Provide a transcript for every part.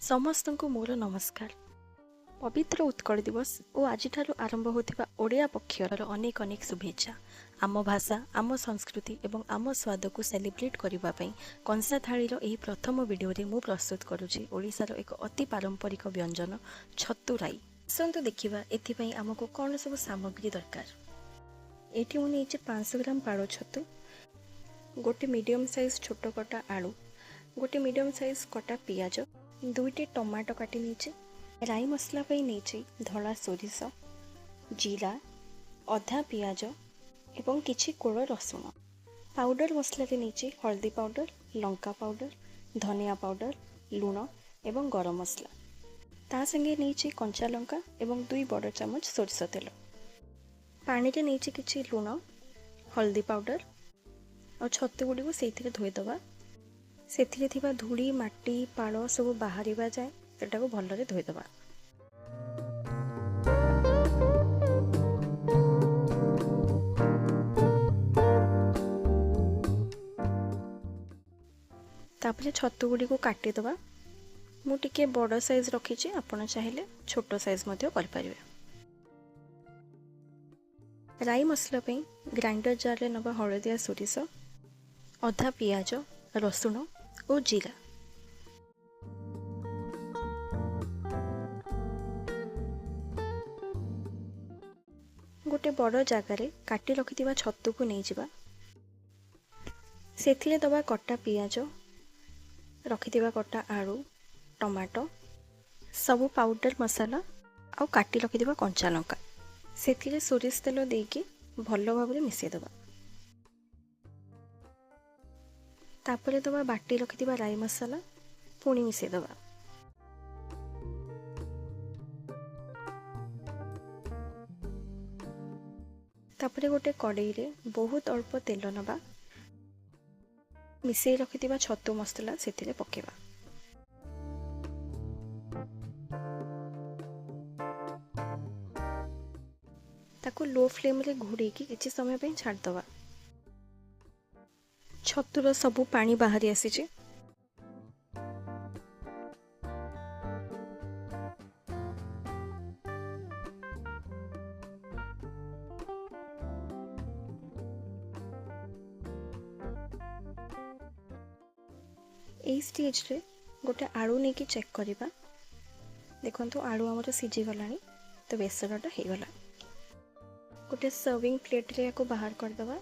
ସମସ୍ତଙ୍କୁ ମୋର ନମସ୍କାର। ପବିତ୍ର ଉତ୍କଳ ଦିବସ ଓ ଆଜିଠାରୁ ଆରମ୍ଭ ହେଉଥିବା ଓଡ଼ିଆ ପକ୍ଷର ଅନେକ ଅନେକ ଶୁଭେଚ୍ଛା। ଆମ ଭାଷା, ଆମ ସଂସ୍କୃତି ଏବଂ ଆମ ସ୍ୱାଦକୁ ସେଲିବ୍ରେଟ୍ କରିବା ପାଇଁ କଂସା ଥାଳିର ଏହି ପ୍ରଥମ ଭିଡ଼ିଓରେ ମୁଁ ପ୍ରସ୍ତୁତ କରୁଛି ଓଡ଼ିଶାର ଏକ ଅତି ପାରମ୍ପରିକ ବ୍ୟଞ୍ଜନ ଛତୁ ରାଇ। ଆସନ୍ତୁ ଦେଖିବା ଏଥିପାଇଁ ଆମକୁ କ'ଣ ସବୁ ସାମଗ୍ରୀ ଦରକାର। ଏଇଠି ମୁଁ ନେଇଛି 500 ଗ୍ରାମ ପାଳ ଛତୁ, ଗୋଟେ ମିଡ଼ିୟମ୍ ସାଇଜ୍ ଛୋଟ କଟା ଆଳୁ, ଗୋଟେ ମିଡ଼ିୟମ୍ ସାଇଜ୍ କଟା ପିଆଜ, ଦୁଇଟି ଟମାଟୋ କାଟି ନେଇଛି। ରାଇ ମସଲା ପାଇଁ ନେଇଛି ଧଳା ସୋରିଷ, ଜିରା, ଅଧା ପିଆଜ ଏବଂ କିଛି କୋଳ ରସୁଣ। ପାଉଡ଼ର ମସଲାରେ ନେଇଛି ହଳଦୀ ପାଉଡ଼ର, ଲଙ୍କା ପାଉଡ଼ର, ଧନିଆ ପାଉଡ଼ର, ଲୁଣ ଏବଂ ଗରମ ମସଲା। ତା ସାଙ୍ଗେ ନେଇଛି କଞ୍ଚା ଲଙ୍କା ଏବଂ 2 ବଡ଼ ଚାମଚ ସୋରିଷ ତେଲ। ପାଣିରେ ନେଇଛି କିଛି ଲୁଣ, ହଳଦୀ ପାଉଡ଼ର ଆଉ ଛତୁ ଗୁଡ଼ିକୁ ସେଇଥିରେ ଧୋଇଦେବା। ସେଥିରେ ଥିବା ଧୂଳି, ମାଟି, ପାଳ ସବୁ ବାହାରିବା ଯାଏ ସେଟାକୁ ଭଲରେ ଧୋଇଦେବା। ତାପରେ ଛତୁ ଗୁଡ଼ିକୁ କାଟିଦେବା। ମୁଁ ଟିକେ ବଡ଼ ସାଇଜ୍ ରଖିଛି, ଆପଣ ଚାହିଁଲେ ଛୋଟ ସାଇଜ୍ ମଧ୍ୟ କରିପାରିବେ। ରାଇ ମସଲା ପାଇଁ ଗ୍ରାଇଣ୍ଡର ଜାର୍ରେ ନେବା ହଳଦିଆ ସୋରିଷ, ଅଧା ପିଆଜ, ରସୁଣ ଓ ଜିରା। ଗୋଟେ ବଡ଼ ଜାଗାରେ କାଟି ରଖିଥିବା ଛତୁକୁ ନେଇଯିବା। ସେଥିରେ ଦେବା କଟା ପିଆଜ, ରଖିଥିବା କଟା ଆଳୁ, ଟମାଟୋ, ସବୁ ପାଉଡ଼ର ମସଲା ଆଉ କାଟି ରଖିଥିବା କଞ୍ଚା ଲଙ୍କା। ସେଥିରେ ସୋରିଷ ତେଲ ଦେଇକି ଭଲ ଭାବରେ ମିଶାଇଦେବା। ତାପରେ ଦେବା ବାଟି ରଖିଥିବା ରାଇ ମସଲା, ପୁଣି ମିଶାଇଦେବା। ତାପରେ ଗୋଟେ କଡ଼େଇରେ ବହୁତ ଅଳ୍ପ ତେଲ ନେବା, ମିଶାଇ ରଖିଥିବା ଛତୁ ମସଲା ସେଥିରେ ପକାଇବା। ତାକୁ ଲୋ ଫ୍ଲେମ୍ରେ ଘୋଡ଼େଇକି କିଛି ସମୟ ପାଇଁ ଛାଡ଼ିଦେବା। ଛତୁର ସବୁ ପାଣି ବାହାରି ଆସିଛି। ଏଇ ଷ୍ଟେଜ୍ରେ ଗୋଟେ ଆଳୁ ନେଇକି ଚେକ୍ କରିବା। ଦେଖନ୍ତୁ, ଆଳୁ ଆମର ସିଝିଗଲାଣି, ତ ବେସରଟା ହେଇଗଲା। ଗୋଟେ ସର୍ଭିଂ ପ୍ଲେଟ୍ରେ ୟାକୁ ବାହାର କରିଦେବା।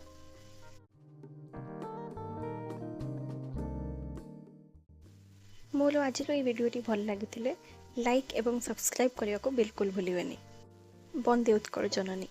ମୋର ଆଜିର ଏଇ ଭିଡ଼ିଓଟି ଭଲ ଲାଗିଥିଲେ ଲାଇକ୍ ଏବଂ ସବସ୍କ୍ରାଇବ୍ କରିବାକୁ ବିଲକୁଲ ଭୁଲିବେନି। ବନ୍ଦେ ଉତ୍କଳ ଜନନୀ।